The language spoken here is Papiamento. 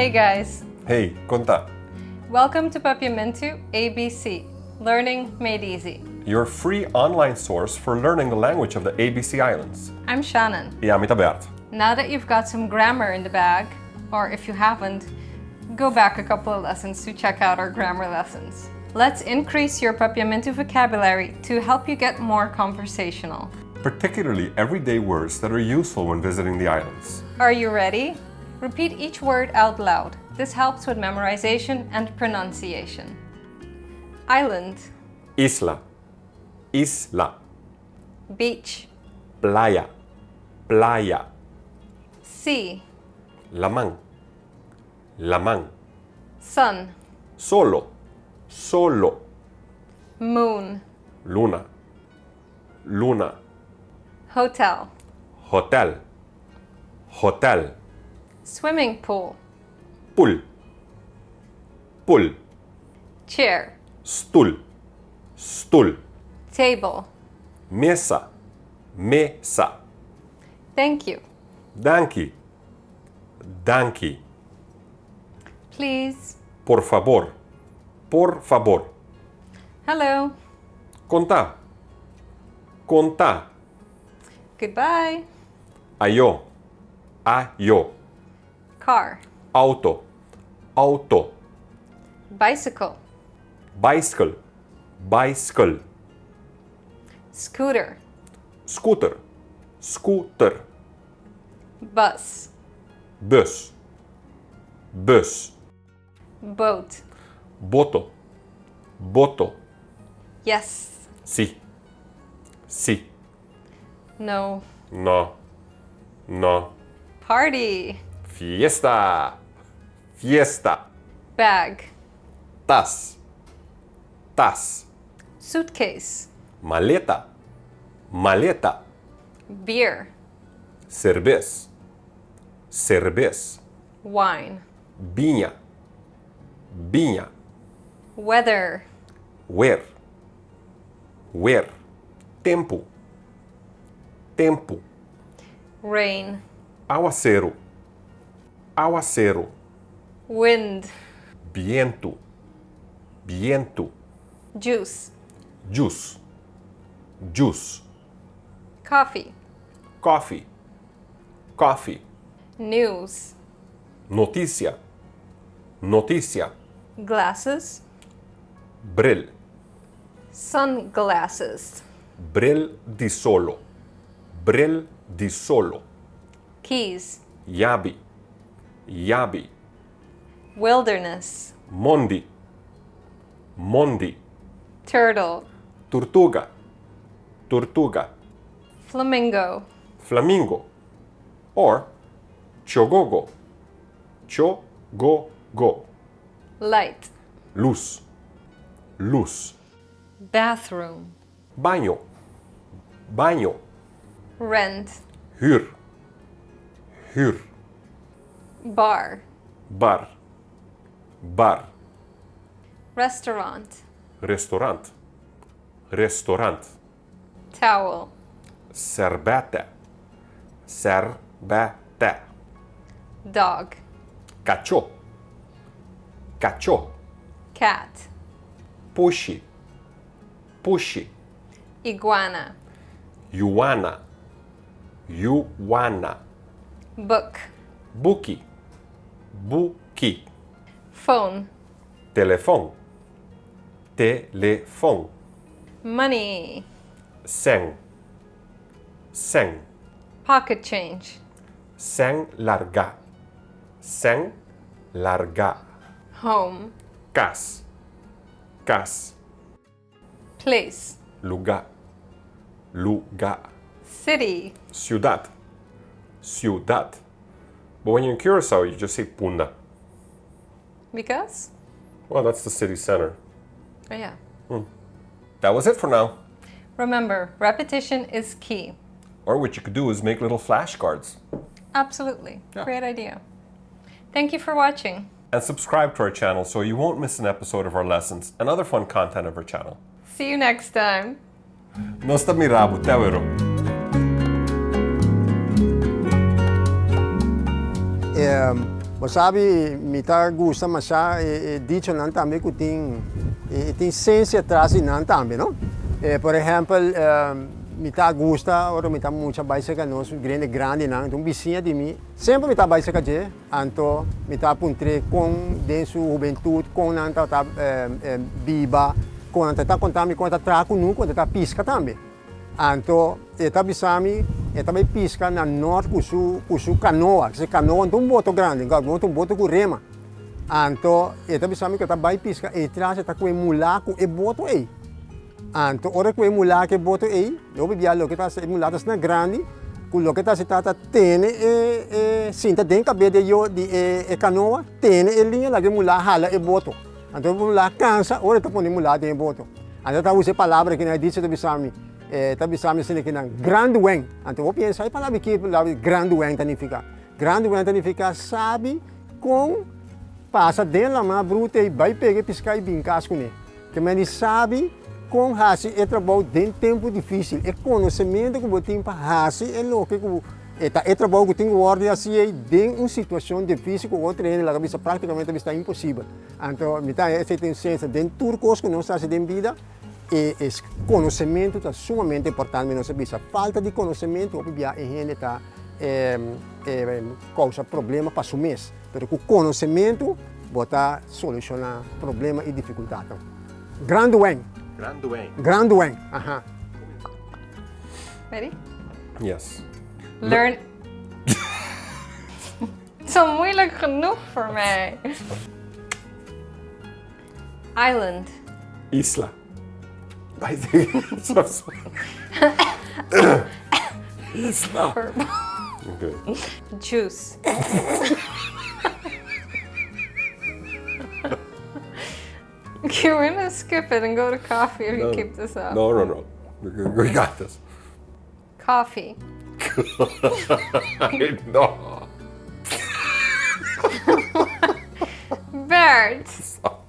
Hey guys! Hey, kon ta? Welcome to Papiamentu ABC, Learning Made Easy. Your free online source for learning the language of the ABC Islands. I'm Shannon. I ami ta Bert. Now that you've got some grammar in the bag, or if you haven't, go back a couple of lessons to check out our grammar lessons. Let's increase your Papiamentu vocabulary to help you get more conversational. Particularly everyday words that are useful when visiting the islands. Are you ready? Repeat each word out loud. This helps with memorization and pronunciation. Island. Isla. Isla. Beach. Playa. Playa. Sea. Laman. Laman. Sun. Solo. Solo. Moon. Luna. Luna. Hotel. Hotel. Hotel. Swimming pool. Pool. Pool. Chair. Stul. Stul. Table. Mesa. Mesa. Thank you. Danki. Danki. Please. Por fabor. Por fabor. Hello. Kon ta? Kon ta? Goodbye. Ayo. Ayo. Car. Auto. Auto. Bicycle. Baiskel. Baiskel. Scooter. Scooter. Scooter. Bus. Bus. Bus. Boat. Boto. Boto. Yes. Si. Si. No. No. No. Party. Fiesta. Fiesta. Bag. Tas. Tas. Suitcase. Maleta. Maleta. Beer. Serbes. Serbes. Wine. Biña. Biña. Weather. Wer. Wer. Tempu. Tempu. Rain. Awaseru. Awaseru. Wind. Bientu. Bientu. Juice. Djus. Djus. Coffee. Kòfi. Kòfi. News. Notisia. Notisia. Glasses. Bril. Sunglasses. Bril di solo. Bril di solo. Keys. Yabi. Yabi. Wilderness. Mondi. Mondi. Turtle. Turtuga. Turtuga. Flamingo. Flamingo. Or chogogo. Chogogo. Light. Lus. Lus. Bathroom. Baño. Baño. Rent. Hür. Hür. Bar. Bar. Bar. Restaurant. Restaurant. Restaurant. Towel. Sèrbètè. Sèrbètè. Dog. Kachó. Kachó. Cat. Pushi. Pushi. Iguana. Yuana. Yuana. Book. Buki. Buki. Phone. Telefòn. Telefòn. Money. Sèn. Sèn. Pocket change. Sèn largá. Sèn largá. Home. Kas. Kas. Place. Lugá. Lugá. City. Siudat. Siudat. But when you're in Curacao, you just say Punda. Because? Well, that's the city center. Oh, yeah. That was it for now. Remember, repetition is key. Or what you could do is make little flashcards. Absolutely. Yeah. Great idea. Thank you for watching. And subscribe to our channel so you won't miss an episode of our lessons and other fun content of our channel. See you next time. Nos ta mira bo, te awero. Um, Bo sabi, mi ta gusta masha e dichonan tambe ku tin e tin sensia tras di nan tambe, no? Por ehèmpel, mi ta gusta ora mi ta mucha bai serka nos grende grandinan, un bisiña di mi, semper mi ta bai serka dje, anto mi ta puntr'é kon den su hubentut, kon nan tabata biba, kon nan ta konta mi kon nan ta traha kunuku, kon nan ta piska tambe. Anto e ta bisa mi, e ta bai piska na nort ku su ku su kanoa. Su kanoa no ta un boto grandi, no ta un boto ku rema. Anto e ta bisa mi ku e ta bai piska ei tras e ta kue mulá ku e boto ei. Anto ora e kue mulá ku e boto ei, hopi bia loke ta hasi e mulá ta asina grandi ku loke ta hasi ta ta tene e e sinta den kabes di e yo di e e kanoa, tene e liña laga e mulá hala e boto. Anto e mulá kansa ora e ta pone e mulá den e boto. Anto ta usa e palabra ki nan e dicho ta bisa mi, e ta bisa mi asina ki nan, granduwèn. Anto bo piensa e palabra ki palabra granduwèn ta nifiká? Granduwèn ta nifiká sabi kon pasa den lamá bruta i bai pega e piská i bin kas kuné. Ke men di sabi kon hasi e trabou den tempu difísil. E konosementu ku bo tin pa hasi e loke ku e ta e trabou ku tin ku wòrdu hasi ei den un situashon difísil ku otro hende laga bisa práktikamente ta bisa imposibel. Anto mi ta haña esei ta un sensa den tur kos ku nos ta hasi den bida, e e konosementu ta sumamente importante. Mi nos a bisa falta di konosementu hopi bia e hende ta kousa problema pa su mes, pero ku konosementu bo ta solushoná problema i difikultatnan. Granduwèn. Granduwèn. Granduwèn, aha. Ready? Yes. Learn. Het is al moeilijk genoeg voor mij. Island. Isla. Isla. Okay. Juice. You're gonna skip it and go to coffee if you keep this up. No, no, no. We got this. Coffee. No. Bert. Sorry.